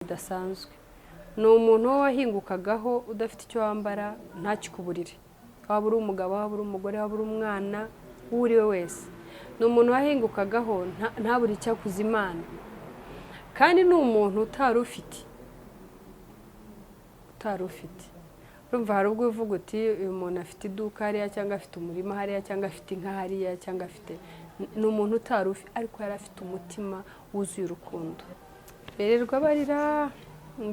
Bidasanzwe. Ni umuntu wahingukagaho udafite icyo wambara ntakikuburire, waba uri umugabo, waba uri umugore, waba uri umwana, uwo uri we wese. Ni umuntu wahingukagaho ntabure icyo akuza Imana, kandi ni umuntu utari ufite. Urumva, hari ubwo uvuga uti: "Uyu muntu afite iduka hariya, cyangwa afite umurima hariya, cyangwa afite inka hariya, cyangwa afite." Ni umuntu utari ufite, ariko yari afite umutima wuzuye urukundo. Birirwa barira,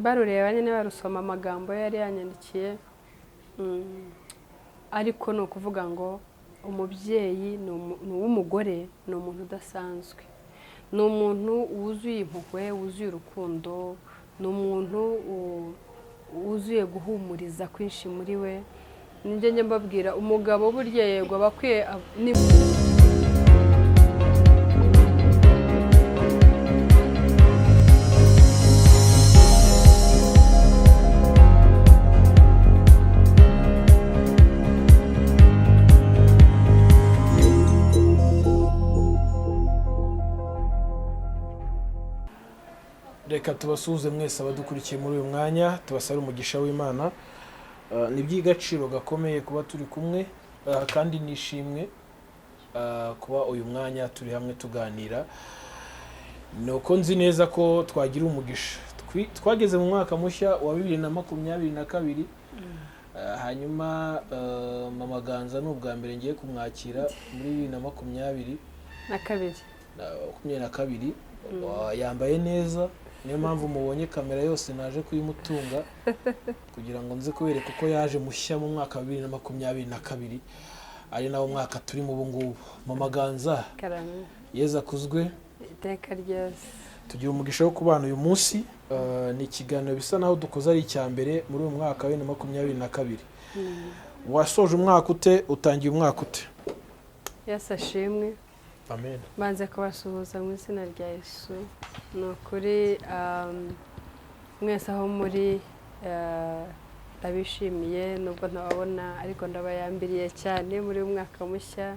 barureba nyine, barusoma amagambo yari yanyandikiye. Ariko ni ukuvuga ngo umubyeyi ni uw'umugore, ni umuntu udasanzwe, ni umuntu wuzuye impuhwe, wuzuye urukundo, ni umuntu wuzuye guhumuriza kwinshi muri we. Nibyo njya mbabwira, umugabo burya yego aba akwiye ni Reka tubasuhuze mwese abadukurikiye muri uyu mwanya, tubasabe umugisha w'Imana. Ni iby'agaciro gakomeye kuba turi kumwe, kandi nishimwe kuba uyu mwanya turi hamwe tuganira. Ni uko nzi neza ko twagira umugisha. Twageze mu mwaka mushya wa 2022. Hanyuma Mama Ganza ni ubwa mbere ngiye kumwakira muri 2020 na kabiri. Na 22. Yambaye neza, niyo mpamvu mubonye kamera yose naje kuyimutunga kugira ngo nze kubereka uko yaje mushya mu mwaka wa 2022, ari nawo mwaka turimo ubu ngubu. Mama Ganza, Karame. Yezu akuzwe. Iteka ryose. Tugira umugisha wo kubana uyu munsi. Ni ikiganiro bisa naho dukoze ari icya mbere muri uyu mwaka wa 2022. Wasoje umwaka ute? Utangiye umwaka ute? Yesu ashimwe. Amen. Mbanze kubasuhuza mu izina rya Yesu. Ni ukuri, mwese aho muri, ndabishimiye nubwo ntababona, ariko ndabayambiriye cyane muri uyu mwaka mushya.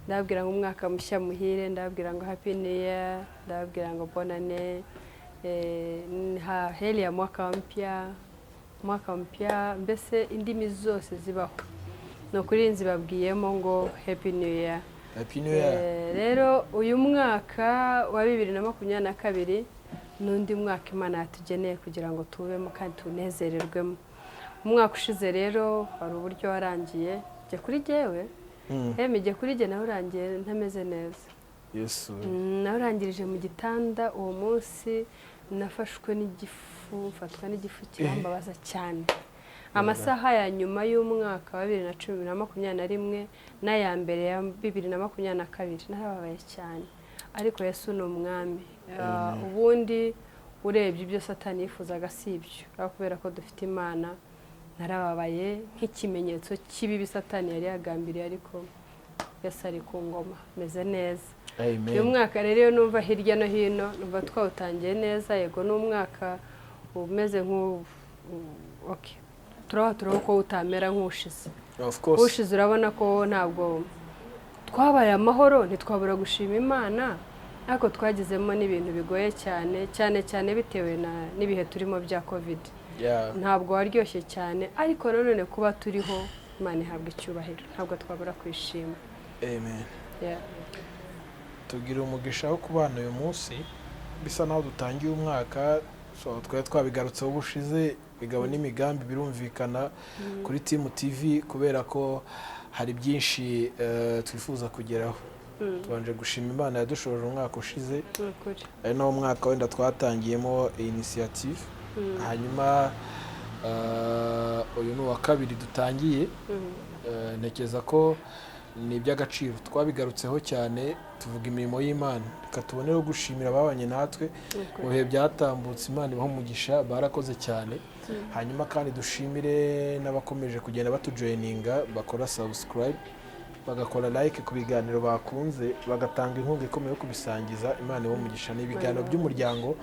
Ndababwira ngo umwaka mushya muhire, ndababwira ngo happy new year, ndababwira ngo bonane, heri ya mwaka mpya, mwaka mpya. Mbese indimi zose zibaho, ni ukuri nzibabwiyemo ngo happy new year. Happy new year. Rero uyu mwaka wa 2022 n'undi mwaka Imana yatugeneye kugira ngo tubemo kandi tunezererwemo. Umwaka ushize rero hari uburyo warangiye. Jye kuri jyewe, eme jye kuri jye nawe urangiye ntameze neza. Yesu. Nawurangirije mu gitanda. Uwo munsi nafashwe n'igifu, mfatwa n'igifu kirambabaza cyane. Amasaha ya nyuma y'umwaka wa bibiri na cumi na makumyabiri na rimwe n'aya mbere ya 2022 narababaye cyane, ariko Yesu ni umwami. Ubundi urebye ibyo Satani yifuzaga si ibyo, ariko kubera ko dufite Imana, narababaye nk'ikimenyetso cy'ibibi Satani yari yagambiriye, ariko Yesu ari ku ngoma, meze neza. Amen. Uyu mwaka rero, iyo numva hirya no hino, numva twawutangiye neza. Yego, ni umwaka umeze nk'u okay. Turaba ko utamera nk'ushize. Of course. Ushize urabona ko ntabwo twabaye amahoro, ntitwabura gushima Imana, ariko twagizemo n'ibintu bigoye cyane cyane cyane bitewe n'ibihe turimo bya COVID. Ntabwo waryoshye cyane, ariko nanone kuba turiho, Imana ihabwa icyubahiro, ntabwo twabura kwishima. Amen. Yeah. Tugira umugisha wo kubana uyu munsi, bisa naho dutangiye umwaka. So twari twabigarutseho ubushize, imigabo n'imigambi birumvikana kuri Team TV, kubera ko hari byinshi twifuza kugeraho. Tubanje gushima Imana yadushoje umwaka ushize, Ni ukuri. ari nawo mwaka wenda twatangiyemo initiative. Hanyuma uyu ni uwa kabiri dutangiye. Ntekereza ko ni iby'agaciro, twabigarutseho cyane tuvuga imirimo y'Imana. Reka tubonereho gushimira ababanye natwe mu bihe byatambutse, Imana ibaha umugisha, barakoze cyane. Hanyuma kandi dushimire n'abakomeje kugenda batujoininga, bakora subscribe, bagakora like ku biganiro bakunze, bagatanga inkunga ikomeye yo kubisangiza. Imana ibaha umugisha. Ni ibiganiro by'umuryango.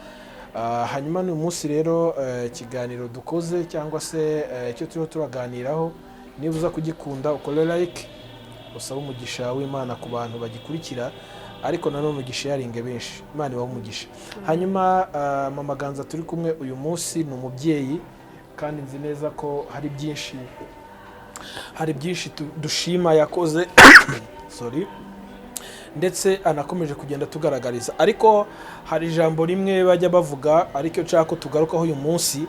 Hanyuma n'uyu munsi rero, ikiganiro dukoze cyangwa se icyo turiho turaganiraho, niba uza kugikunda ukore like, usaba umugisha w'Imana ku bantu bagikurikira. Ariko nanone ugisharinge benshi. Imana ibahe umugisha. Hanyuma Mama Ganza turi kumwe uyu munsi ni umubyeyi, kandi nzi neza ko hari byinshi dushima yakoze, sorry, ndetse anakomeje kugenda tugaragariza. Ariko hari ijambo rimwe bajya bavuga, ariko nshaka ko tugarukaho uyu munsi,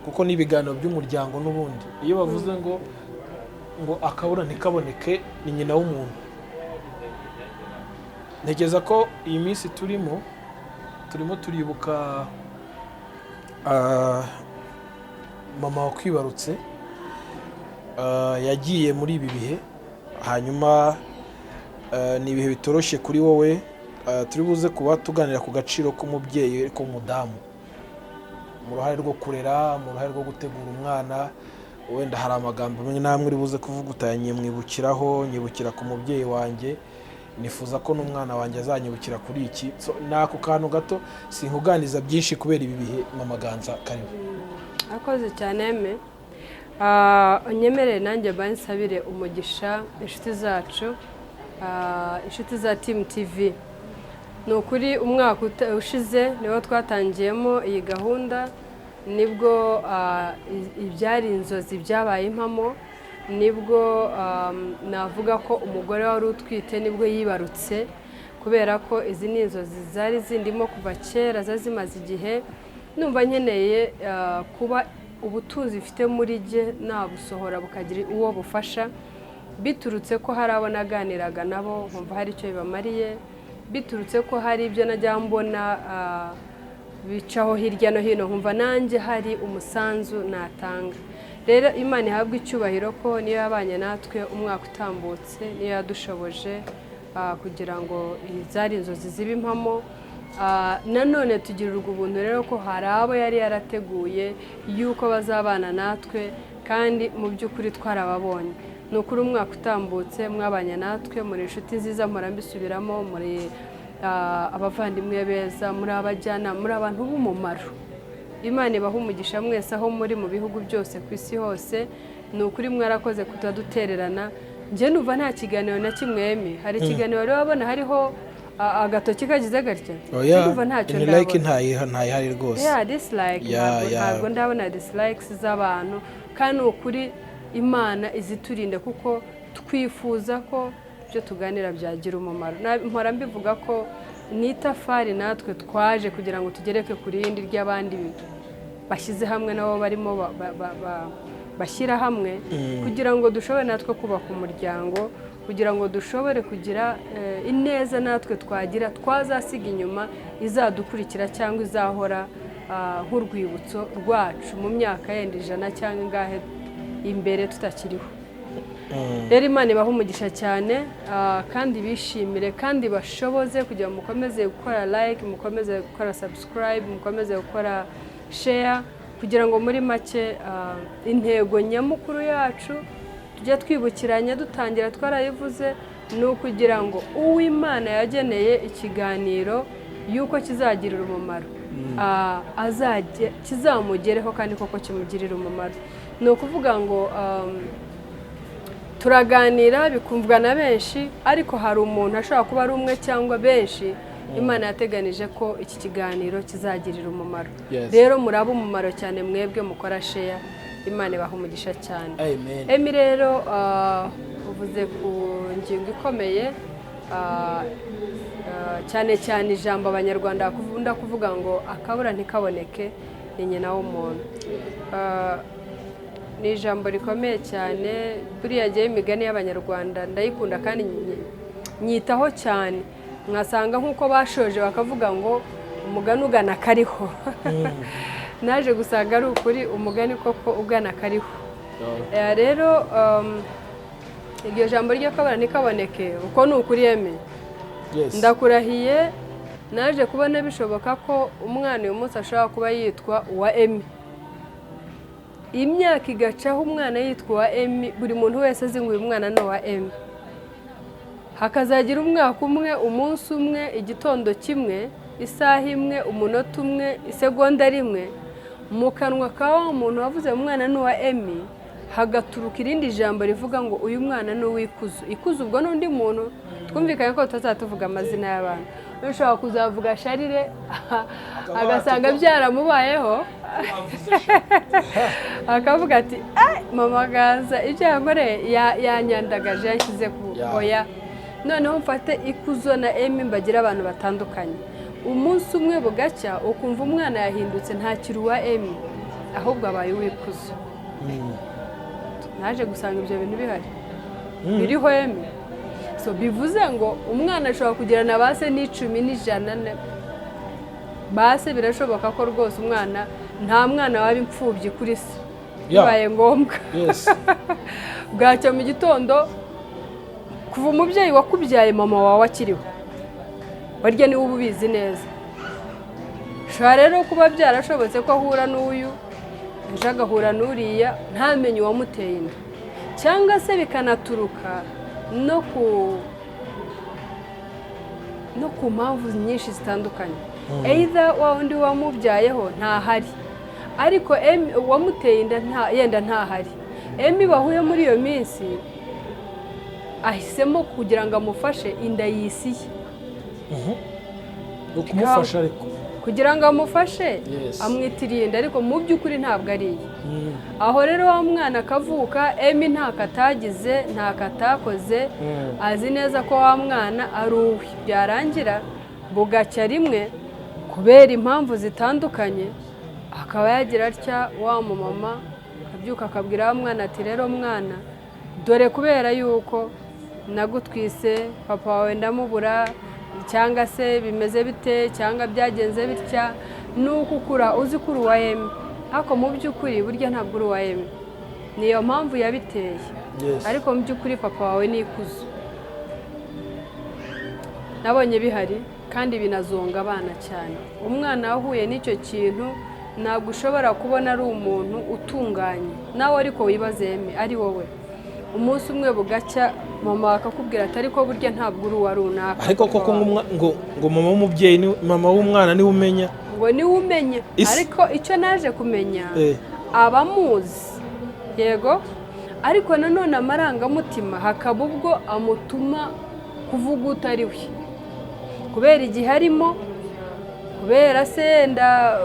kuko ni ibiganiro by'umuryango n'ubundi. Iyo bavuze ngo akabura ntikaboneke ni nyina w'umuntu, ntekereza ko iyi minsi turimo turibuka mama wakwibarutse, yagiye muri ibi bihe. Hanyuma ni ibihe bitoroshye kuri wowe. Turi buze kuba tuganira ku gaciro k'umubyeyi k'umudamu mu ruhare rwo kurera, mu ruhare rwo gutegura umwana. Wenda hari amagambo amwe n'amwe uri buze kuvuga utayanyimwibukiraho: nyibukira ku mubyeyi wanjye, nifuza ko n'umwana wanjye azanyibukira kuri iki. So, ni ako kantu gato, sinkuganiza byinshi kubera ibi bihe. Mama Ganza, karibu. Akoze cyane eme. Unyemerere nanjye bansabire umugisha inshuti zacu, inshuti za Team TV. Ni ukuri umwaka ushize niwo twatangiyemo iyi gahunda, nibwo ibyari inzozi byabaye impamo, nibwo navuga ko umugore wari utwite nibwo yibarutse, kubera ko izi ni inzozi zari zindimo kuva kera, zari zimaze igihe numva nkeneye kuba ubutunzi mfite muri jye nabusohora bukagira uwo bufasha, biturutse ko hari abo naganiraga nabo nkumva hari icyo bibamariye, biturutse ko hari ibyo najya mbona bicaho hirya no hino nkumva nanjye hari umusanzu natanga. Rero Imana ihabwe icyubahiro ko niyo yabanye natwe umwaka utambutse, niyo yadushoboje kugira ngo izari inzozi zibe impamo. Nanone tugirirwa ubuntu rero ko hari abo yari yarateguye yuko bazabana natwe, kandi mu by'ukuri twarababonye. Ni ukuri umwaka utambutse mwabanye natwe, muri inshuti nziza, mpora mbisubiramo, muri abavandimwe beza, muri abajyanama, muri abantu b'umumaro. Imana ibaha umugisha mwese aho muri mu bihugu byose ku isi hose. Ni ukuri mwarakoze kutadutererana. Njye numva nta kiganiro na kimwe emi, hari ikiganiro wari wabona hariho agatoki kagize gatya? Oya. Ndumva ntacyo ni like ndabona. Ntayihari rwose. Yeah, dislike. Ntabwo ntabwo ndabona dislikes z'abantu, kandi ni ukuri Imana iziturinda, kuko twifuza ko ibyo tuganira byagira umumaro. Mpora mbivuga ko ni itafari natwe twaje kugira ngo tugereke ku rindi ry'abandi bashyize hamwe, nabo barimo bashyira hamwe kugira ngo dushobore natwe kubaka umuryango, kugira ngo dushobore kugira ineza natwe twagira twazasiga inyuma, izadukurikira cyangwa izahora nk'urwibutso rwacu mu myaka yenda 100 cyangwa ingahe imbere tutakiriho. Rero Imana ibahe umugisha cyane, kandi bishimire kandi bashoboze kugira ngo mukomeze gukora like, mukomeze gukora subscribe, mukomeze gukora share, kugira ngo muri make intego nyamukuru yacu tujya twibukiranya dutangira twarayivuze, ni ukugira ngo uw'Imana yageneye ikiganiro yuko kizagirira umumaro, azajye kizamugereho kandi koko kimugirire umumaro. Ni ukuvuga ngo turaganira bikumvwa na benshi, ariko hari umuntu ashobora kuba ari umwe cyangwa benshi Imana yateganije ko iki kiganiro kizagirira umumaro. Rero muraba umumaro cyane mwebwe mukora share. Imana ibaha umugisha cyane. Amen. Emi rero, uvuze ku ngingo ikomeye, cyane cyane ijambo Abanyarwanda bakunda kuvuga ngo akabura ntikaboneke ni nyina w'umuntu. Ni ijambo rikomeye cyane. Buriya jyewe imigani y'Abanyarwanda ndayikunda kandi nyitaho cyane, nkasanga nk'uko bashoje bakavuga ngo umugani ugana kariho, naje gusanga ari ukuri, umugani koko ugana kariho. Rero iryo jambo ry'akabara ntikaboneke, uko ni ukuri yemeye. Ndakurahiye, naje kubona bishoboka ko umwana uyu munsi ashobora kuba yitwa uwa Emi, imyaka igacaho umwana yitwa uwa Emi, buri muntu wese azi ngo uyu mwana ni uwa Emi, hakazagira umwaka umwe, umunsi umwe, igitondo kimwe, isaha imwe, umunota umwe, isegonda rimwe, mu kanwa ka wa muntu wavuze umwana ni uwa Emi hagaturuka irindi jambo rivuga ngo uyu mwana ni uw'Ikuzo. Ikuzo ubwo n'undi muntu. Twumvikanye ko tutazatuvuga amazina y'abantu. Ushobora kuzavuga Sharire agasanga byaramubayeho, akavuga ati: "Ah, mama Ganza ibyo yankoreye yanyandagaje, yashyize ku oya." Noneho mfate Ikuzo na Emi, mbagira abantu batandukanye. Umunsi umwe bugacya ukumva umwana yahindutse, ntakiri uwa Emi, ahubwo abaye uw'Ikuzo. Naje gusanga ibyo bintu bihari, biriho Emi. So bivuze ngo umwana ashobora kugirana ba se n'icumi n'ijana ba se. Birashoboka ko rwose umwana, nta mwana waba imfubyi kuri se bibaye ngombwa. Bwacya mu gitondo, kuva umubyeyi wakubyaye, mama wawe akiriho, barya niwe uba ubizi neza. Ushobora rero kuba byarashobotse ko ahura n'uyu, ejo agahura n'uriya, ntamenye uwamuteye inda, cyangwa se bikanaturuka no ku mpamvu nyinshi zitandukanye. Either wa wundi wamubyayeho ntahari, ariko uwamuteye inda yenda ntahari. Emi bahuye muri iyo minsi ahisemo kugira ngo amufashe, inda yisiye. Ni ukumufasha ariko. Kugira ngo amufashe, amwitiriye inda, ariko mu by'ukuri ntabwo ari iye. Aho rero wa mwana akavuka, Emi ntako atagize, ntako atakoze, azi neza ko wa mwana ari uwe. Byarangira bugacya rimwe, kubera impamvu zitandukanye, akaba yagira atya, wa mumama akabyuka akabwira wa mwana ati: "Rero mwana, dore kubera yuko nagutwise papa wawe ndamubura, cyangwa se bimeze bite, cyangwa byagenze bitya, nuko ukura uzi ko uri uwa Emi, ariko mu by'ukuri burya ntabwo uri uwa Emi, niyo mpamvu yabiteye. Ariko mu by'ukuri papa wawe ni Ikuzo." Nabonye bihari kandi binazonga abana cyane. Umwana wahuye n'icyo kintu ntabwo ushobora kubona ari umuntu utunganye nawe. Ariko wibaze Emi, ari wowe, umunsi umwe bugacya mama akakubwira ati: "Ariko burya ntabwo uri uwa runaka." Ariko koko ngo mama w'umubyeyi ni mama w'umwana niwe umenya. Ngo niwe umenya. Ariko icyo naje kumenya, abamuzi yego, ariko nanone amarangamutima hakaba ubwo amutuma kuvuga utari we, kubera igihe arimo, kubera se yenda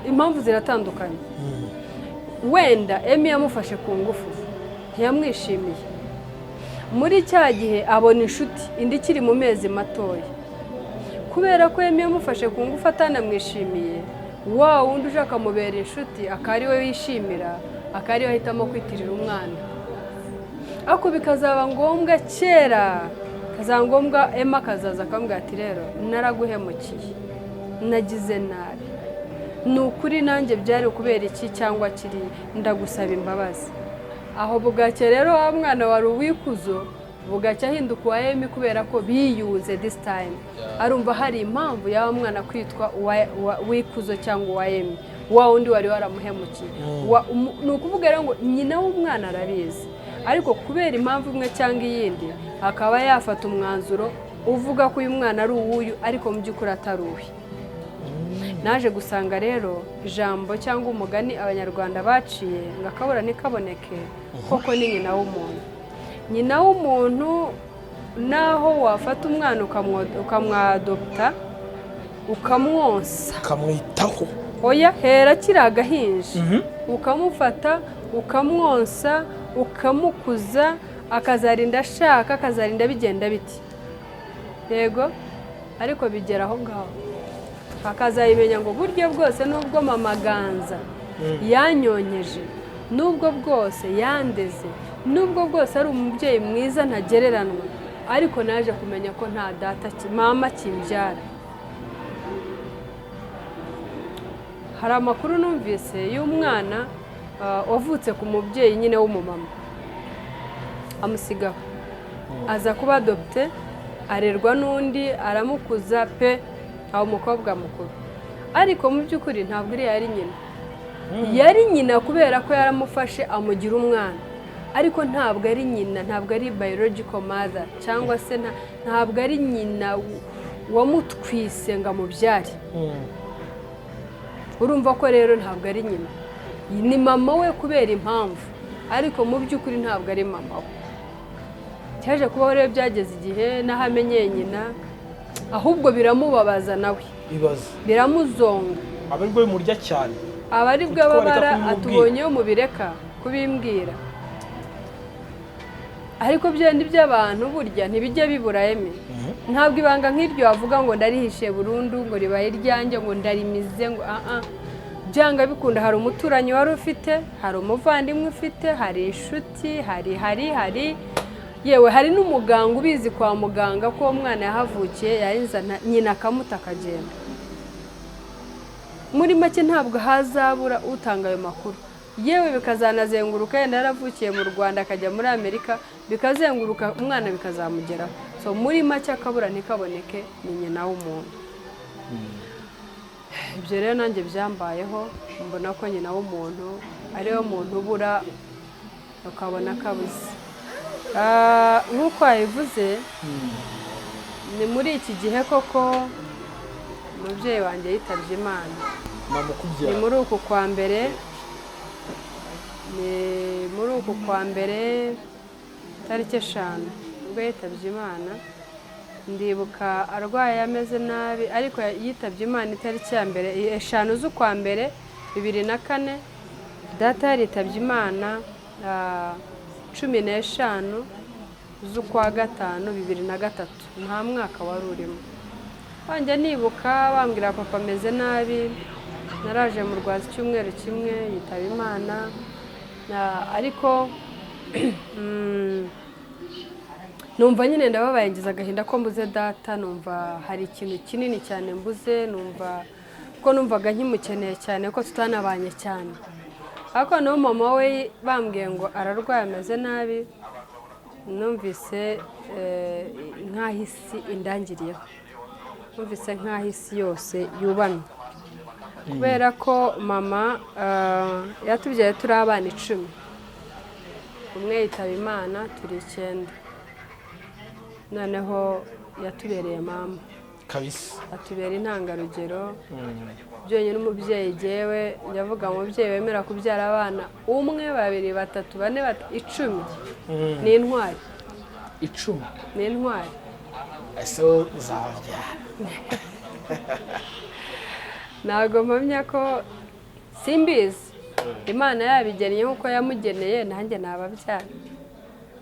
impamvu ziratandukanye. Wenda Emi yamufashe ku ngufu, ntiyamwishimiye. Muri cya gihe abona inshuti, indi ikiri mu mezi matoya. Kubera ko Emi yamufashe ku ngufu atanamwishimiye, wa wundi uje akamubera inshuti akaba ari we wishimira, akaba ari we ahitamo kwitirira umwana. Ariko bikazaba ngombwa kera, bikazaba ngombwa Ema akazaza akamubwira ati: "Rero naraguhemukiye, nagize nabi, ni ukuri nanjye byari kubera iki cyangwa kiri, ndagusaba imbabazi." Aho bugacya rero wa mwana wari uw'Ikuzo bugacya ahinduka uwa Emi, kubera ko biyunze this time. Arumva hari impamvu y'aba mwana kwitwa uw'Ikuzo cyangwa uwa Emi, wa wundi wari waramuhemukiye. Ni ukuvuga rero ngo nyina w'umwana arabizi, ariko kubera impamvu imwe cyangwa iyindi akaba yafata umwanzuro uvuga ko uyu mwana ari uw'uyu, ariko mu by'ukuri atari uwe. Naje gusanga rero ijambo cyangwa umugani Abanyarwanda baciye ngo akabura ntikaboneke, koko ni nyina w'umuntu. Nyina w'umuntu, naho wafata umwana ukamwadopta, ukamwonsa, ukamwitaho. Oya, hera akiri agahinja, ukamufata ukamwonsa, ukamukuza, akazarinda ashaka, akazarinda bigenda biti, yego, ariko bigera aho ngaho akazayimenya ngo buryo bwose nubwo mama Ganza yanyonkeje, nubwo bwose yandeze, nubwo bwose ari umubyeyi mwiza ntagereranwa, ariko naje kumenya ko nta data mama kimbyara. Hari amakuru numvise y'umwana wavutse ku mubyeyi nyine w'umumama, amusigaho, aza kuba adopté, arerwa n'undi, aramukuza pe, aba umukobwa mukuru. Ariko mu by'ukuri ntabwo uriya yari nyina. Yari nyina kubera ko yaramufashe amugira umwana, ariko ntabwo ari nyina, ntabwo ari biological mother, cyangwa se ntabwo ari nyina wamutwise ngo amubyare. Urumva ko rero ntabwo ari nyina, ni mama we kubera impamvu, ariko mu by'ukuri ntabwo ari mama we. Cyaje kubaho rero, byageze igihe n'aho amenyeye nyina, ahubwo biramubabaza nawe. Ibaze. Biramuzonga. Aba aribwo bimurya cyane. Aba ari bwo Kuko wareka ababara. kubimubwira. Atubonye iyo mubireka kubimbwira, ariko byenda iby'abantu burya ntibijya bibura eme. Ntabwo ibanga nk'iryo wavuga ngo ndarihishe burundu, ngo ribaye iryanjye, ngo ndarimize, ngo aha. Byanga bikunda hari umuturanyi wari ufite, hari umuvandimwe ufite, hari inshuti, hari yewe hari n'umuganga ubizi kwa muganga ko uwo mwana yahavukiye, yarinzana nyina akamuta akagenda. Muri make, ntabwo hazabura utanga ayo makuru, yewe bikazanazenguruka, yenda yaravukiye mu Rwanda akajya muri Amerika, bikazenguruka umwana bikazamugeraho. So muri make, akabura ntikaboneke ni nyina w'umuntu. Ibyo rero nanjye byambayeho, mbona ko nyina w'umuntu ariwe muntu ubura ukabona akabuze. Nk'uko wabivuze, ni muri iki gihe koko umubyeyi wanjye yitabye Imana. Mama Ni ukubyara. muri uku kwa mbere, ni muri uku kwa mbere, tariki 5 ubwo yitabye Imana. Ndibuka arwaye ameze nabi, ariko yitabye Imana itariki ya mbere, 5 z'ukwa mbere 2004. Data yaritabye Imana 15 z'ukwa gatanu 2003. Nta mwaka wari urimo. Wanjye nibuka bambwira papa ameze nabi, naraje mu rwaza icyumweru kimwe yitaba Imana. Ariko numva nyine ndababaye, ngize agahinda ko mbuze data. Numva hari ikintu kinini cyane mbuze, numva ko numvaga nkimukeneye cyane, ko tutanabanye cyane. Ariko noneho mama we bambwiye ngo ararwaye ameze nabi, numvise nk'aho isi indangiriyeho, numvise nk'aho isi yose yubamye, kubera ko mama yatubyaye turi abana 10, umwe yitaba Imana turi 9. Noneho yatubereye mama Kabisa. atubera intangarugero byonyine. Umubyeyi, jyewe ndavuga umubyeyi wemera kubyara abana umwe, babiri, batatu, bane, 10, ni intwari. 10. Ni intwari. Ese wowe uzababyara? Ntabwo mpamya ko, simbizi, Imana yabigennye nk'uko yamugeneye, nanjye nababyara.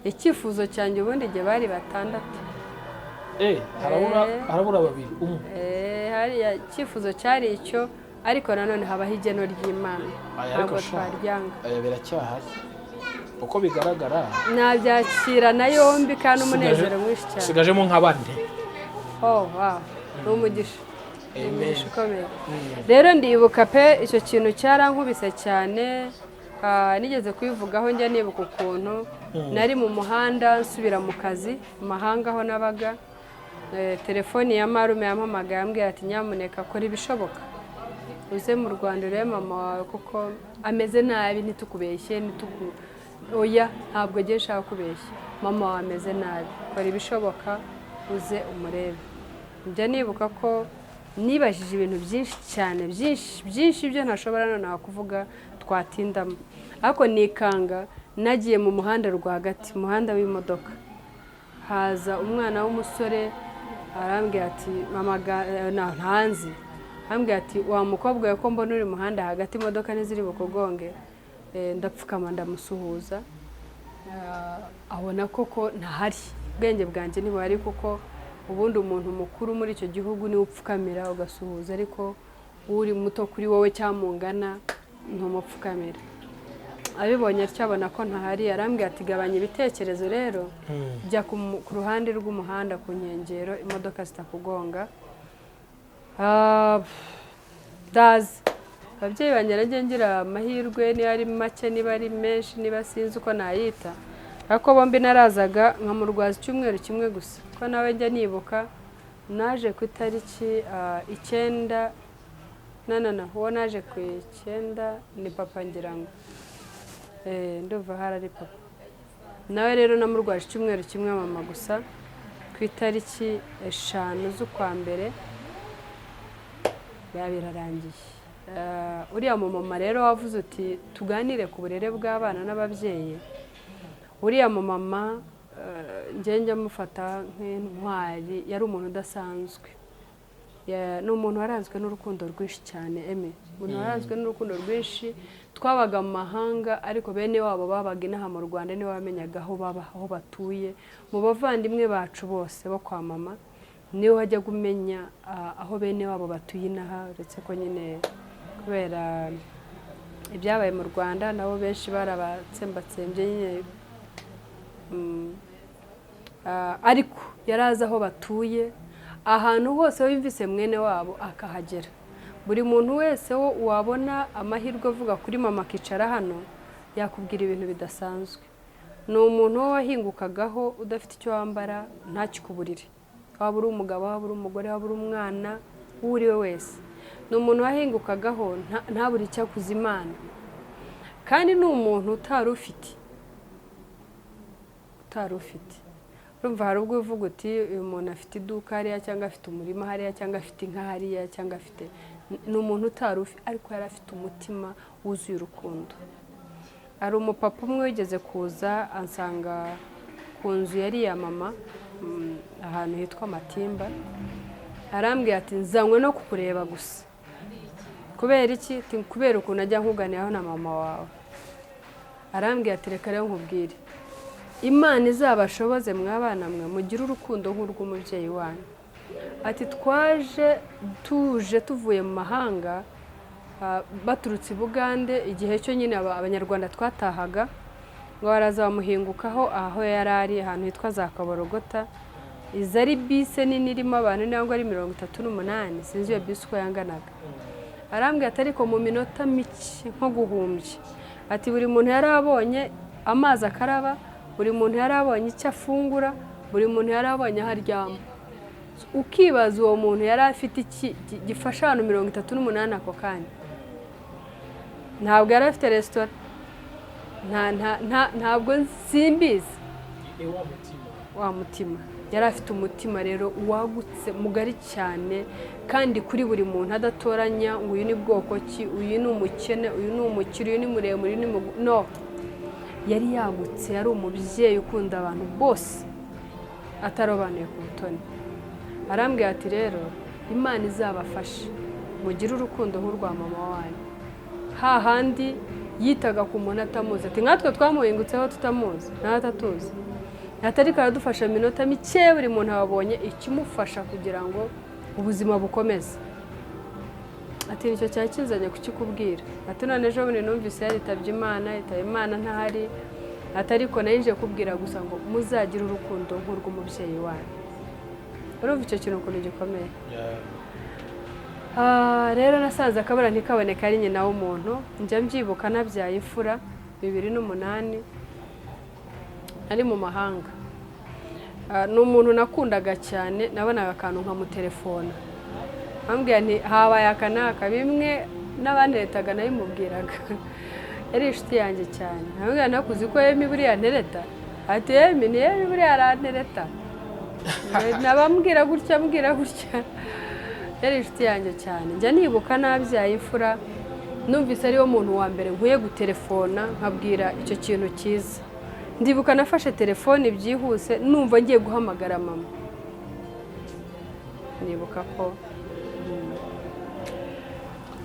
Icyifuzo cyanjye ubundi igihe bari batandatu. Harabura harabura babiri, umwe. Hariya icyifuzo cyari icyo, ariko nanone habaho igeno ry'Imana. Aya, ariko Ntabwo sha, twaryanga. Aya biracyahari uko bigaragara. Nabyakira na yombi kandi umunezero mwinshi cyane. Usigajemo nka bane. Oh wow, ni umugisha, ni Amen. umugisha ukomeye. Rero ndibuka pe, icyo kintu cyarankubise cyane. Nigeze kubivugaho, njya nibuka ukuntu nari mu muhanda nsubira mu kazi mu mahanga aho nabaga. Telefoni ya marume yampamagaye, ambwira ati: "Nyamuneka kora ibishoboka uze mu Rwanda urebe mama wawe kuko ameze nabi. Ntitukubeshye, ntituku oya, ntabwo ngiye nshaka kubeshya, mama wawe ameze nabi, kora ibishoboka uze umurebe." Njya nibuka ko nibajije ibintu byinshi cyane, byinshi byinshi, ibyo ntashobora nonaha kuvuga twatindamo, ariko nikanga nagiye mu muhanda rwagati, umuhanda w'imodoka, haza umwana w'umusore arambwira ati: "Mama ntanzi." Arambwira ati: "Wa mukobwa we, ko mbona uri mu muhanda hagati, imodoka ntiziri bukugonge?" Ndapfukama ndamusuhuza. Abona koko ntahari, ubwenge bwanjye ntibuhari, kuko ubundi umuntu mukuru muri icyo gihugu niwe upfukamira ugasuhuza, ariko uri muto kuri wowe cyangwa mungana ntumupfukamira. Abibonye atyo abona ko ntahari, arambwira ati: "Gabanya ibitekerezo rero, jya ku ruhande rw'umuhanda ku nkengero, imodoka zitakugonga." Ndaza ababyeyi banjye, nagiye ngira amahirwe, niba ari make, niba ari menshi, niba sinzi uko nayita, ariko bombi narazaga nkamurwaza icyumweru kimwe gusa, ko nawe njya nibuka naje ku itariki 9, na uwo naje ku 9 ni papa, ngira ngo. Ndumva hari ari papa nawe. Rero namurwaje icyumweru kimwe, mama gusa, ku itariki 5 z'ukwa mbere biba birarangiye. Uriya mumama rero wavuze uti tuganire ku burere bw'abana n'ababyeyi, uriya mumama Njye njya mufata nk'intwari. Yari umuntu udasanzwe. Ni umuntu waranzwe n'urukundo rwinshi cyane, eme umuntu waranzwe n'urukundo rwinshi. Twabaga mu mahanga, ariko bene wabo babaga inaha mu Rwanda niwe wamenyaga aho baba, aho batuye. Mu bavandimwe bacu bose bo kwa mama, niwe wajyaga umenya aho bene wabo batuye inaha, uretse ko nyine kubera ibyabaye mu Rwanda nabo benshi barabatsembatsembye nyine. Ariko yari azi aho batuye, ahantu hose yumvise mwene wabo akahagera. Buri muntu wese wo wabona amahirwe avuga kuri mama akicara hano, yakubwira ibintu bidasanzwe. Ni umuntu wo wahingukagaho udafite icyo wambara ntakikuburire, waba uri umugabo, waba uri umugore, waba uri umwana, uwo uri we wese. Ni umuntu wahingukagaho ntabure icyo akuza Imana, kandi ni umuntu utari ufite. Urumva hari ubwo uvuga uti: "Uyu muntu afite iduka hariya, cyangwa afite umurima hariya, cyangwa afite inka hariya, cyangwa afite." Ni umuntu utari ufite, ariko yari afite umutima wuzuye urukundo. Hari umupapa umwe wigeze kuza ansanga ku nzu yari iya mama, ahantu hitwa Matimba. Arambwira ati: "Nzanywe no kukureba gusa." "Kubera iki?" Ati: "Kubera ukuntu ajya nkuganiraho na mama wawe." Arambwira ati: "Reka rero nkubwire, Imana izabashoboze mwabana mwe mugire urukundo nk'urw'umubyeyi wanyu." Ati: "Twaje tuje tuvuye mu mahanga, baturutse i Bugande, igihe cyo nyine Abanyarwanda twatahaga." Ngo baraza bamuhingukaho aho yari ari, ahantu hitwa za Kaborogota. Iza ari bisi nini irimo abantu nangwa ari 38, sinzi iyo bisi uko yanganaga. Arambwira ati: "Ariko mu minota mike nko guhumbya," ati, "buri muntu yari abonye amazi akaraba, buri muntu yari abonye icyo afungura, buri muntu yari abonye aho aryama." Ukibaza uwo muntu yari afite iki gifasha abantu 38 ako kanya? Ntabwo yari afite resitora, ntabwo simbizi. Ni wa mutima. Wa mutima. Yari afite umutima rero wagutse, mugari cyane, kandi kuri buri muntu adatoranya ngo uyu ni bwoko ki, uyu ni umukene, uyu ni umukire, uyu ni muremure, uyu ni no yari yagutse. Yari umubyeyi ukunda abantu bose atarobanuye ku butoni. Arambwira ati: "Rero Imana izabafashe mugire urukundo nk'urwa mama wanyu." Hahandi yitaga ku muntu atamuzi, ati: "Nkatwe twamuhingutseho tutamuzi nawe atatuzi," ati, "ariko aradufasha iminota mike, buri muntu abonye ikimufasha kugira ngo ubuzima bukomeze." Ati: "Nicyo cyari kinzanye kukikubwira." Ati: "None ejo bundi numvise yaritabye Imana, yitaba Imana ntahari." Ati: "Ariko nari kubwira gusa ngo muzagire urukundo nk'urw'umubyeyi wanyu." Urumva icyo kintu ukuntu gikomeye. Rero nasanze akabura ntikaboneka ari nyina w'umuntu. Njya mbyibuka nabyaye imfura 2008, ari mu mahanga. Ni umuntu nakundaga cyane. Nabonaga akantu nkamutelefona, ambwira nti: "Habaye aka n'aka." Bimwe n'abanteretaga nabimubwiraga. Yari inshuti yanjye cyane. Nkamubwira: "Nakuzi ko Emi buriya ntereta." Ati: "Emi ni Emi buriya arantereta." Nabambwira gutya, ambwira gutya. Yari inshuti yanjye cyane. Njya nibuka nabyaye imfura, numvise ariwo muntu wa mbere nkwiye gutelefona nkabwira icyo kintu cyiza. Ndibuka nafashe telefone byihuse, numva ngiye guhamagara mama. Nibuka ko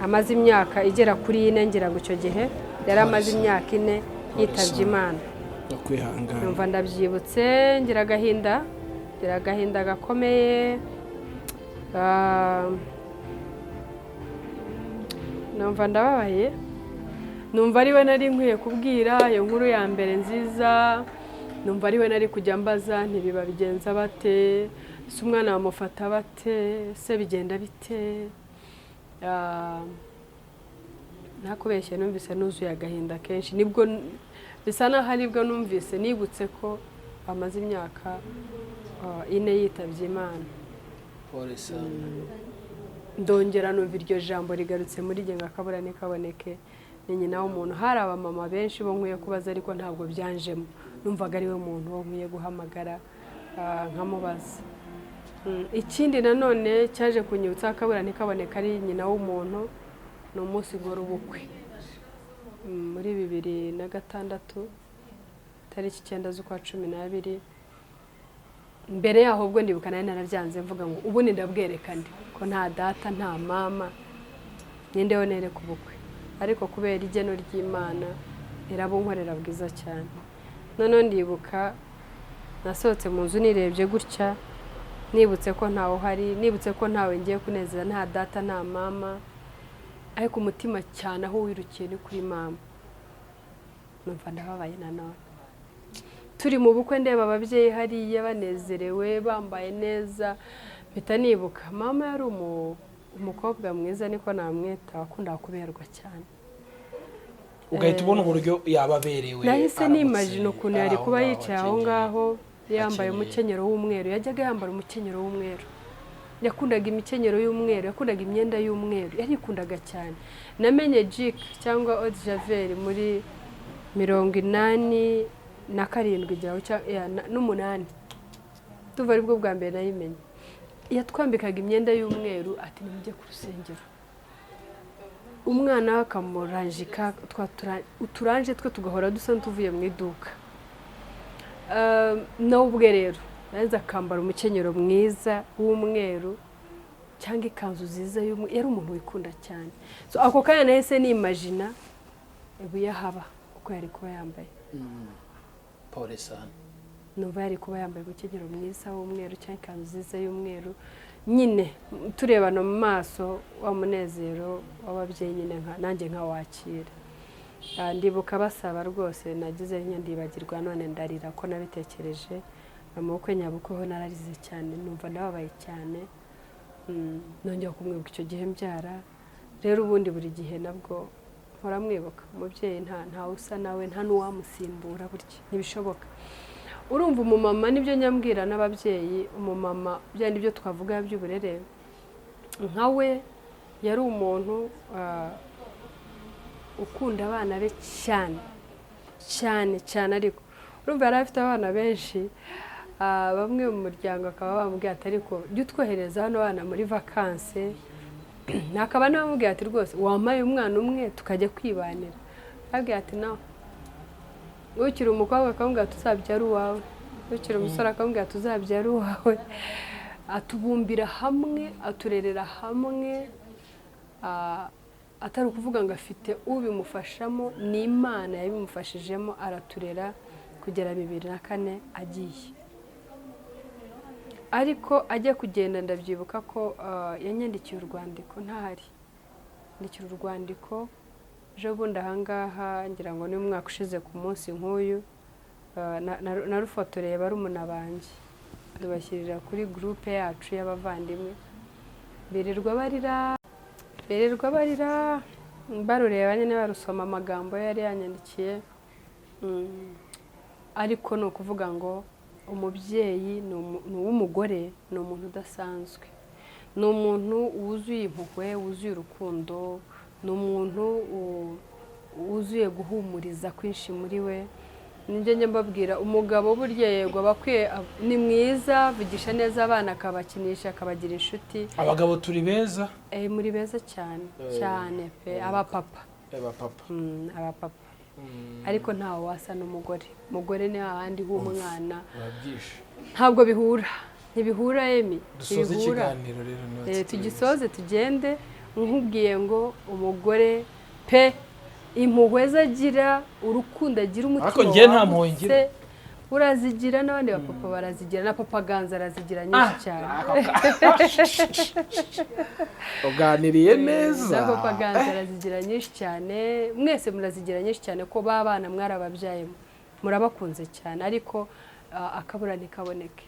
amaze imyaka igera kuri 4, ngira ngo icyo gihe yari amaze imyaka 4 yitabye Imana. Kwihangana. Numva ndabyibutse, ngira agahinda, ngira agahinda gakomeye. Numva ndababaye, numva ari we nari nkwiye kubwira iyo nkuru ya mbere nziza, numva ari we nari kujya mbaza ntibiba bigenza bate se, umwana bamufata bate se, bigenda bite? Ntakubeshye, numvise nuzuye agahinda kenshi. Nibwo bisa naho aribwo numvise nibutse ko amaze imyaka 4 yitabye Imana. Pole sana. Ndongera numva iryo jambo rigarutse muri jye ngo akabura ntikaboneke, ni nyina w'umuntu. Hari abamama benshi bo nkwiye kubaza, ariko ntabwo byanjemo. Numvaga ari we muntu wo nkwiye guhamagara, nkamubaza. Ikindi nanone cyaje kunyibutsa akabura ntikaboneke ari nyina w'umuntu ni umunsi nkora ubukwe. Muri 2006, tariki 9 z'ukwa 12. Mbere yaho ubwo ndibuka nari narabyanze, mvuga ngo ubundi ndabwerekane ko nta data, nta mama, nindeho nereka ubukwe? Ariko kubera igeno ry'Imana irabunkorera bwiza cyane. Noneho ndibuka nasohotse mu nzu nirebye gutya, nibutse ko ntawe uhari, nibutse ko ntawe ngiye kunezeza, nta data, nta mama, ariko umutima cyane aho wirukiye ni kuri mama. Numva ndababaye. Nanone turi mu bukwe, ndeba ababyeyi hariya banezerewe, bambaye neza, mpita nibuka mama. Yari umukobwa mwiza, niko namwita, wakundaga kuberwa cyane. Ugahita ubona uburyo yaba aberewe Nahise aramutse nimajina ukuntu yari ari aho kuba ngaho yicaye aho akenyeye. ngaho yambaye Akenyeye. umukenyero w'umweru. Yajyaga yambara umukenyero w'umweru, yakundaga imikenyero y'umweru, yakundaga imyenda y'umweru, yarikundaga cyane. Namenye Jik cyangwa eau de javel muri 87 ngira ngo n'umunani, tuva aribwo bwa mbere nayimenye. Yatwambikaga imyenda y'umweru, ati: "Nimujye ku rusengero." Umwana we akamuranjika uturanje twe tugahora dusa n'utuvuye mu iduka. Nawe ubwe rero yaza akambara umukenyero mwiza w'umweru cyangwa ikanzu nziza y'umweru. Yari umuntu wikunda cyane. So ako kanya nahise nimajina ibuye haba uko yari kuba yambaye. Pole sana. Numva yari kuba yambaye umukenyero mwiza w'umweru cyangwa ikanzu nziza y'umweru nyine, turebana mu maso, wa munezero w'ababyeyi nyine nanjye nkawakira. Ndibuka basaba rwose, nagize ndibagirwa, none ndarira ko nabitekereje. Mu bukwe nyabukwe ho nararize cyane, numva ndababaye cyane. Nongera kumwibuka icyo gihe mbyara. Rero ubundi buri gihe nabwo mpora mwibuka. Umubyeyi ntawe usa nawe, nta n'uwamusimbura burya, ntibishoboka. Urumva umumama, nibyo nyambwira n'ababyeyi, umumama bya nibyo twavuga by'uburere, nka we yari umuntu ukunda abana be cyane cyane cyane. Ariko urumva yari afite abana benshi, bamwe mu muryango akaba bamubwiye ati: "Ariko jya utwohereza hano bana muri vacances." Nakaba namubwiye ati: "Rwose wampaye umwana umwe tukajya kwibanira." Ababwira ati: "No." Ukiri umukobwa akamubwira ati: "Uzabyara uwawe." Ukiri umusore akamubwira ati: "Uzabyara uwawe." Atubumbira hamwe, aturerera hamwe, atari ukuvuga ngo afite ubimufashamo, ni Imana yabimufashijemo, araturera kugera 2004 agiye. Ariko ajya kugenda, ndabyibuka ko yanyandikiye urwandiko ntahari, yandikira urwandiko ejo bundi ahangaha, ngira ngo ni umwaka ushize ku munsi nk'uyu, narufotoreye barumuna banjye, tubashyirira kuri groupe yacu y'abavandimwe, birirwa barira, birirwa barira barureba nyine, barusoma, amagambo yari yanyandikiye. Ariko ni ukuvuga ngo umubyeyi ni uw'umugore, ni umuntu udasanzwe, ni umuntu wuzuye impuhwe, wuzuye urukundo, ni umuntu wuzuye guhumuriza kwinshi muri we. Nibyo njya mbabwira, umugabo burya yego aba akwiye, ni mwiza, avugisha neza abana, akabakinisha, akabagira inshuti. Abagabo turi beza. Muri beza cyane cyane pe, abapapa. Abapapa. Abapapa. Ariko ntawe wasa n'umugore. Umugore ni hahandi h'umwana. Urabyishe. Ntabwo bihura, ntibihura emi. Dusoze Ntibihura. ikiganiro rero niba Tugisoze tugende, nkubwiye ngo umugore pe, impuhwe ze agira, urukundo agira, umutima Ariko njye nta mpuhwe wagutse, ngira. Urazigira, n'abandi bapapa barazigira, na papa Ganza arazigira nyinshi cyane. Uganiriye neza. Na papa Ganza arazigira nyinshi cyane. Mwese murazigira nyinshi cyane, ko ba bana mwarababyaye, murabakunze cyane, ariko akabura ntikaboneke.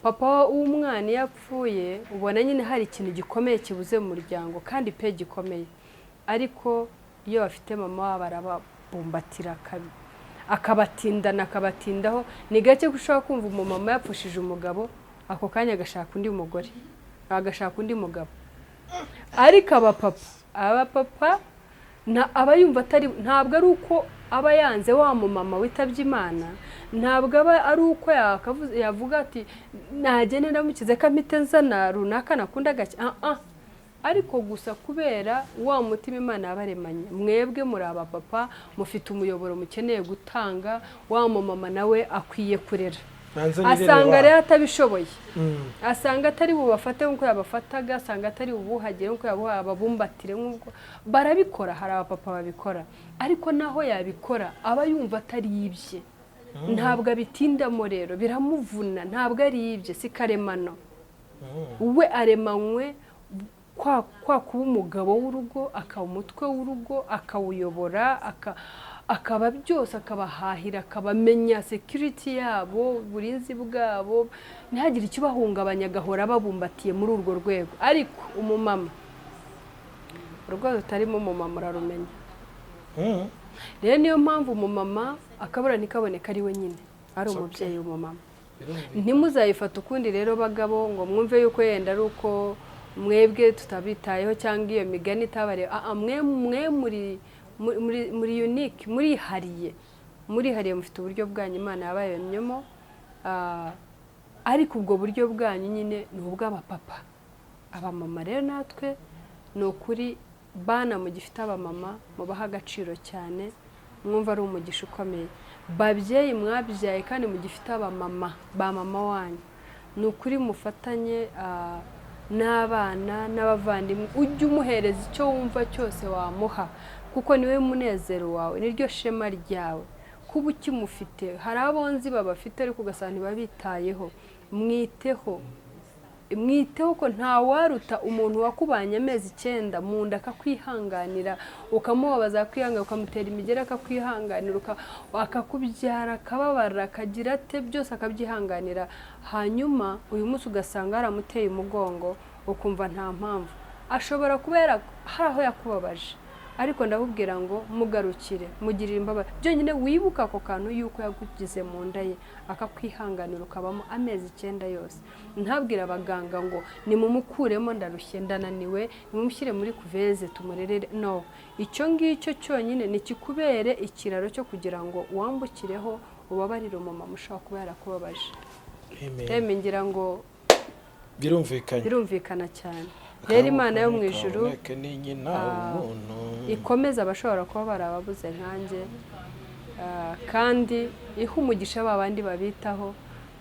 Papa w'umwana iyo apfuye, ubona nyine hari ikintu gikomeye kibuze mu muryango, kandi pe gikomeye. Ariko iyo bafite mama wabo, arababumbatira, akabatindana, akabatindaho. Ni gake ko ushobora kumva umumama yapfushije umugabo, ako kanya agashaka undi mugore, agashaka undi mugabo. Ariko abapapa aba yumva atari, ntabwo ari uko aba yanze wa mumama witabye Imana, ntabwo aba ari uko yavuga ati: "Nagende ndamukize ko mpite nzana runaka nakunda gake." Ah ah, ariko gusa kubera wa mutima Imana yabaremanye. Mwebwe muri abapapa, mufite umuyoboro mukeneye gutanga, wa mumama nawe akwiye kurera. Nanze nirere Asanga wa. rero atabishoboye, asanga atari bubafate nk'uko yabafataga, asanga atari bubuhagire nk'uko yabuhaye, ababumbatire nk'uko barabikora. Hari abapapa babikora, ariko naho yabikora aba yumva atari ibye, ntabwo abitindamo, rero biramuvuna. Ntabwo ari ibye, si karemano. We aremanywe kwa kuba umugabo w'urugo, akaba umutwe w'urugo, akawuyobora, akaba byose, akabahahira, akabamenya security yabo, uburinzi bwabo, ntihagire ikibahungabanya, agahora ababumbatiye muri urwo rwego. Ariko umumama, urugo rutarimo umumama urarumenya. Rero niyo mpamvu umumama akabura ntikaboneka ari we nyine, ari It's okay. umubyeyi w'umumama. Birumvikana. Ntimuzayifate ukundi rero bagabo, ngo mwumve yuko yenda ari uko mwebwe tutabitayeho cyangwa iyo migani itabareba. Ah, ah, mwe muri unique, murihariye, murihariye, mufite uburyo bwanyu Imana yabaremyemo. Ariko ubwo buryo bwanyu nyine ni ubw'abapapa. Abamama rero natwe ni ukuri, bana mugifite abamama, mubaha agaciro cyane, mwumva ari umugisha ukomeye. Babyeyi mwabyaye kandi mugifite abamama, ba mama wanyu, ni ukuri mufatanye n'abana n'abavandimwe. Ujye umuhereza icyo wumva cyose wamuha, kuko niwe munezero wawe, niryo shema ryawe kuba ukimufite. Hari abo nzi babafite ariko ugasanga ntibabitayeho. Mwiteho, mwiteho, ko ntawaruta umuntu wakubanye amezi 9 mu nda, akakwihanganira, ukamubabaza akakwihanganira, ukamutera imigeri akakwihanganira, akakubyara, akababara, akagira ate, byose akabyihanganira. Hanyuma uyu munsi ugasanga yaramuteye umugongo, ukumva nta mpamvu. Ashobora kuba hari aho yakubabaje, ariko ndakubwira ngo mugarukire, mugirire imbabazi. Byonyine wibuka ako kantu yuko yagugize mu nda ye, akakwihanganira, ukabamo amezi 9 yose. Ntabwire abaganga ngo nimumukuremo, ndarushye, ndananiwe, nimumushyire muri couveuse tumurerere. No icyo ngicyo cyonyine nikikubere ikiraro cyo kugira ngo wambukireho, ubabarire umumama ushobora kuba yarakubabaje. Amen. Reme ngira ngo Birumvikanye. Birumvikana cyane. Rero Imana yo mu ijuru Kaboneke ni nyina umuntu. ikomeza abashobora kuba barababuze nkanjye, kandi ihe umugisha ba bandi babitaho,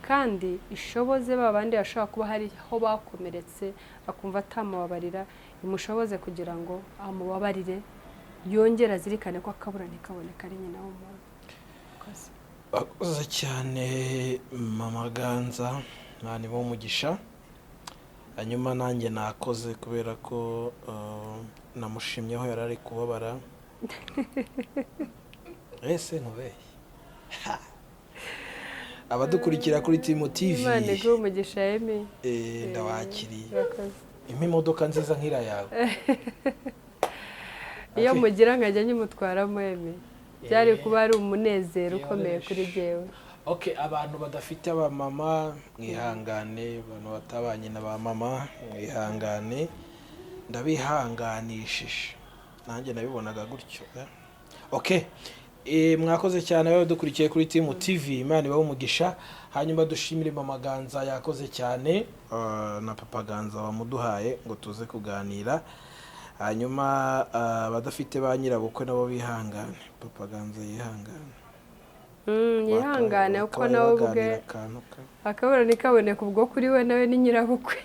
kandi ishoboze ba bandi bashobora kuba hari aho bakomeretse akumva atamubabarira, imushoboze kugira ngo amubabarire, yongere azirikane ko akabura ntikaboneka ari nyina w'umuntu. Murakoze. Bakoze cyane Mama Ganza, Imana ibahe umugisha. Hanyuma nanjye nakoze kubera ko namushimyeho yari ari kubabara. Ese nkubeshye? Ha! Abadukurikira kuri Timu TV, Imana iguhe umugisha, Emi. Ndawakiriye. Murakoze. Impa imodoka nziza nk'iriya yawe. Iyo Okay. mugira nkajya nyimutwaramo, Emi, byari kuba ari umunezero ukomeye kuri jyewe. Okay, abantu badafite abamama mwihangane, abantu batabanye na ba mama mwihangane, ndabihanganishije, nanjye nabibonaga gutyo, eh. Okay, mwakoze cyane abaye dukurikiye kuri Timu TV, Imana ibahe umugisha. Hanyuma dushimire Mama Ganza, yakoze cyane, na Papa Ganza wamuduhaye ngo tuze kuganira. Hanyuma abadafite ba nyirabukwe nabo bihangane, Papa Ganza yihangane. Yihangane kuko Bakabaye nawe ubwe baganira akantu akabura ntikaboneka ubwo kuri we, nawe ni nyirabukwe.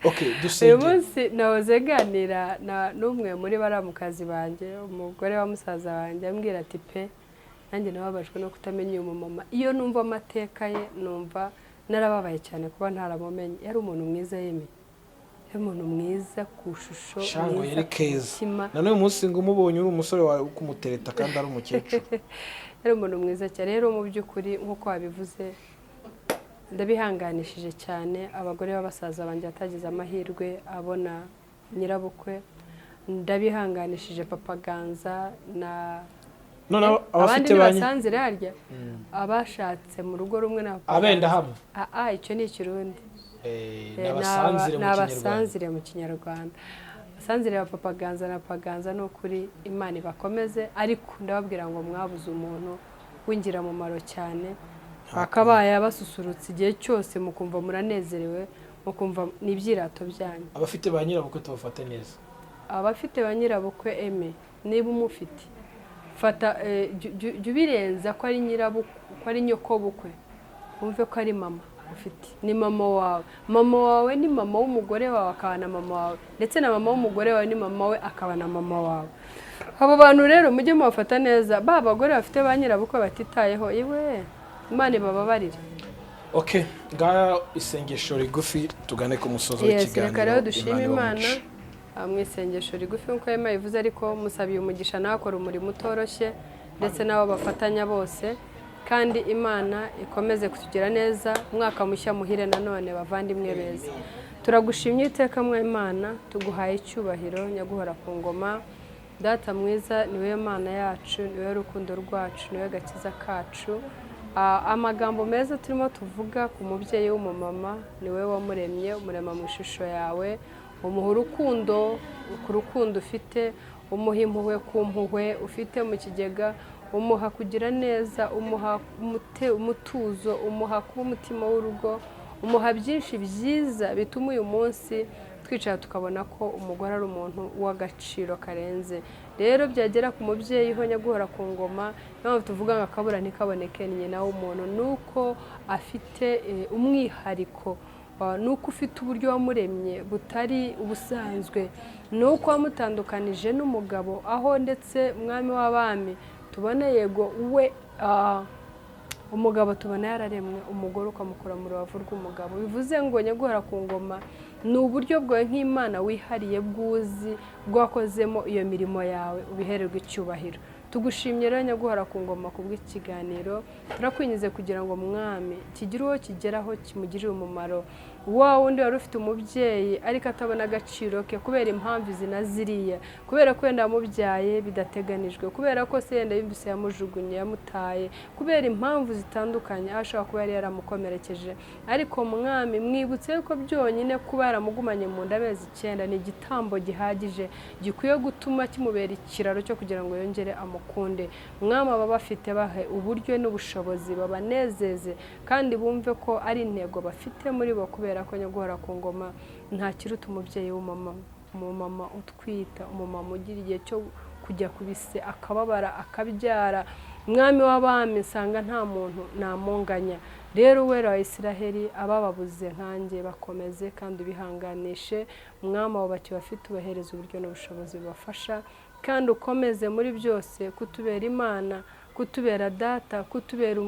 Okay, Uyu dusengere. munsi nahoze nganira n'umwe muri baramukazi banjye, umugore wa musaza wanjye, ambwira ati: "Pe, nanjye nababajwe no kutamenya uyu mumama. Iyo numva amateka ye numva narababaye cyane kuba ntaramumenye. Yari umuntu mwiza." Yemeye, yari umuntu mwiza ku shusho, Shango mwiza yari ku keza. mutima. Na n'uyu munsi ngo umubonye uri umusore wawe kumutereta kandi ari umukecuru. Yari umuntu mwiza cyane. Rero mu by'ukuri nk'uko wabivuze, ndabihanganishije cyane abagore b'abasaza banjye batagize amahirwe abona nyirabukwe. Ndabihanganishije Papa Ganza na Noneho abandi abafite ba ntibasanzire harya, abashatse mu rugo rumwe na Papa Abenda Ganza. hamwe. Ah, ah, icyo ni Ikirundi. Ni abasanzire Ni mu Kinyarwanda. abasanzire mu Kinyarwanda. Abasanzire ba Papa Ganza na Papa Ganza, ni ukuri Imana ibakomeze. Ariko ndababwira ngo mwabuze umuntu w'ingirakamaro cyane, bakabaye basusurutsa igihe cyose, mukumva muranezerewe, mukumva ni ibyirato byanyu. Abafite ba nyirabukwe tubafate neza. Abafite ba nyirabukwe, eme niba umufite, Fata jya ubirenza ko ari nyirabukwe, ko ari nyokobukwe, wumve ko ari mama ufite, ni mama wawe. Mama wawe ni mama w'umugore wawe, akaba na mama wawe, ndetse na mama w'umugore wawe ni mama we, akaba na mama wawe. Abo bantu rero mujye mubafata neza. Ba bagore bafite ba nyirabukwe batitayeho, iwe Imana ibababarire. Okay, ngaha isengesho rigufi, tugane ku musozo Yes, w'ikiganiro. reka rero dushime Imana ibahe Imana umugisha. Mu isengesho rigufi nk'uko Yema bivuze, ariko musabiye umugisha nawe akora umurimo utoroshye, ndetse n'abo bafatanya bose, kandi Imana ikomeze kutugira neza. Umwaka mushya muhire nanone, bavandimwe beza. Turagushimye iteka mwa Imana, tuguhaye icyubahiro nyaguhora ku ngoma. Data mwiza, ni wowe Mana yacu, ni wowe rukundo rwacu, ni wowe gakiza kacu. Amagambo meza turimo tuvuga ku mubyeyi w'umumama, ni wowe wamuremye, umurema mu ishusho yawe, umuha urukundo ku rukundo ufite, umuha impuhwe ku mpuhwe ufite mu kigega, umuha kugira neza, umuha umutuzo, umuha kuba umutima w'urugo, umuha byinshi byiza bituma uyu munsi twicara tukabona ko umugore ari umuntu w'agaciro karenze. Rero byagera ku mubyeyi ho nyaguhora ku ngoma, niyo mpamvu tuvuga ngo akabura ntikaboneke, ni nyina w'umuntu, ni uko afite umwihariko, ni uko ufite uburyo wamuremye butari ubusanzwe, ni uko wamutandukanije n'umugabo, aho ndetse mwami w'abami tubona yego we umugabo tubona yararemwe, umugore ukamukura mu rubavu rw'umugabo. Bivuze ngo nyaguhora ku ngoma, ni uburyo bwawe nk'Imana wihariye bwuzi bwakozemo iyo mirimo yawe, ubihererwe icyubahiro. Tugushimye rero nyaguhora ku ngoma ku bw'ikiganiro. Turakwinjize kugira ngo mwami kigire uwo kigeraho kimugirire umumaro, wa wundi wari ufite umubyeyi ariko atabona agaciro ke kubera impamvu izi na ziriya, kubera ko wenda yamubyaye bidateganijwe, kubera ko se yenda yumvise yamujugunye, yamutaye, kubera impamvu zitandukanye, aho ashobora kuba yari yaramukomerekeje. Ariko mwami, mwibutse yuko byonyine kuba yaramugumanye mu nda amezi 9 ni igitambo gihagije gikwiye gutuma kimubera ikiraro cyo kugira ngo yongere amukunde. Mwami, aba bafite bahe uburyo n'ubushobozi, babanezeze kandi bumve ko ari intego bafite muri bo, kubera ko nyaguhora ku ngoma nta kiruta umubyeyi w'umumama, umumama utwita, umumama ugira igihe cyo kujya ku bise, akababara, akabyara. Mwami w'abami, nsanga nta muntu namunganya. Rero Uwera wa Isiraheli, abababuze nkanjye bakomeze kandi ubihanganishe. Mwami, abo bakibafite ubahereza uburyo n'ubushobozi bubafasha, kandi ukomeze muri byose kutubera Imana, kutubera data, kutubera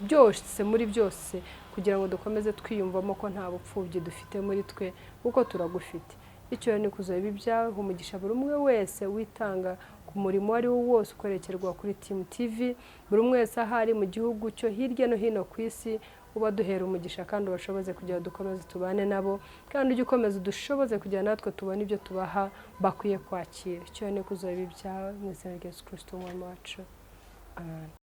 byose muri byose, kugira ngo dukomeze twiyumvamo ko nta bupfubyi dufite muri twe, kuko turagufite. Icyo ni kuzoba ibyawe. Umugisha buri umwe wese witanga ku murimo uwo ari wo wose ukorekerwa kuri Timu TV, buri umwe wese aho ari mu gihugu cyo hirya no hino ku isi, uba duhera umugisha kandi ubashoboze kugira ngo dukomeze tubane nabo, kandi ujye ukomeza udushoboze kugira natwe tubone ibyo tubaha bakwiye kwakira. Icyo ni kuzoba ibyawe mu izina rya Yesu Kristo umwami wacu, amen.